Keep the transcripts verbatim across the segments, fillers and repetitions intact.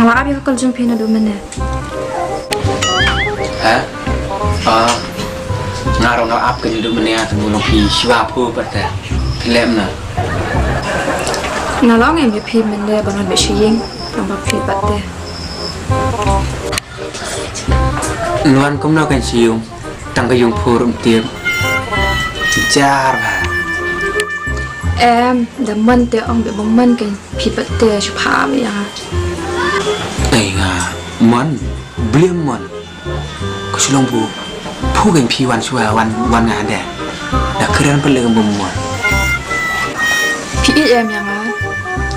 Nga ap ïa ka kol jong phi naduh mynne. Ha? Ah, nga ruh nga ap ka naduh mynne, tang ba long phi shuwa phu pat te. Phi leh na. Nga la ong em ïa phi mynne ban wan beh sha ïing, tang ba phi pat te. Ngan kumno kan sha ïing, tang ka ïing phu ruh ym tip. Jar ba. Em, da man te ong beh ba man kan phi pat te shu pha beh ïa nga. Ei nga, man, blem man. Ka shu long bu, phu kan phi wan shuwa, wan, wan nga de. Da kren pat leh kan ba man. Phi ïeit em ïa nga.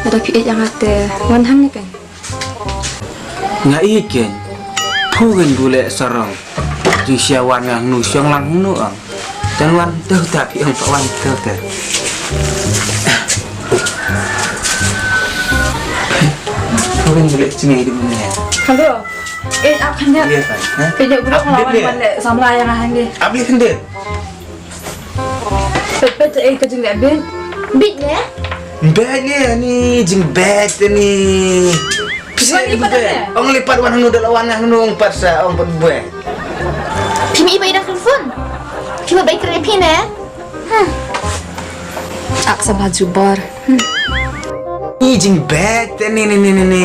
Lada phi ïeit ïa nga te wan hangne kan. Nga ïeit kein. Phu kein bu leh sarong. Jingshisha wan nga hangno, shong lang hangno ang. Tang wan, tuh ta phi ong, wan tuh ta. Phu kein bu leh jingïeit de mynne. Hello. Eh, ap khyndiat. Ïa kan, ha? Khyndiat, bro. Ap khyndiat, wan leh samla ïa nga hangne. Ap leh khyndiat. Peit, peit, eh, ka jingleh beit. Beit ne? Beit ne, ani jingbeit ani. Pisa wan i pat beit. Ong leh pat wan hangno, da la wan hangno ong pat sa, ong pat beit. Phi mih i bai da telefon. Phi mih bai kren phi ne? Hmm. Ak sa ba jubor. Hmm. I jingbeit ani ni ni ni ni.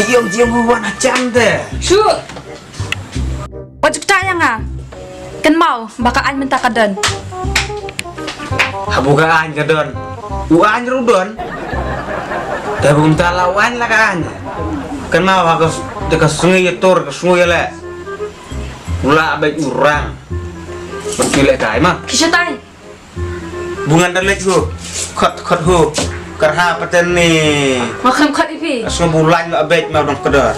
Ti ong ti ong wan ha jam de. Shu. Wat ju ktah ïa nga. Kynmaw ba ka aiñ mynta ka don. Haba ka aiñ ka don, u aiñ ruh u don. Te ba mynta la u aiñ la ka aiñ. Kynmaw ha ka s-, te ka sngi ïa tur, ka sngi ïa leh. U lah beit u rang. Ban ki leh kai ma. Ki shatai. Bungan da leit ho. Khot, khot ho. Kyrha pateng ni. Ma khlem khot ïa phi. Asngo bu lain la beit ma dong kdor.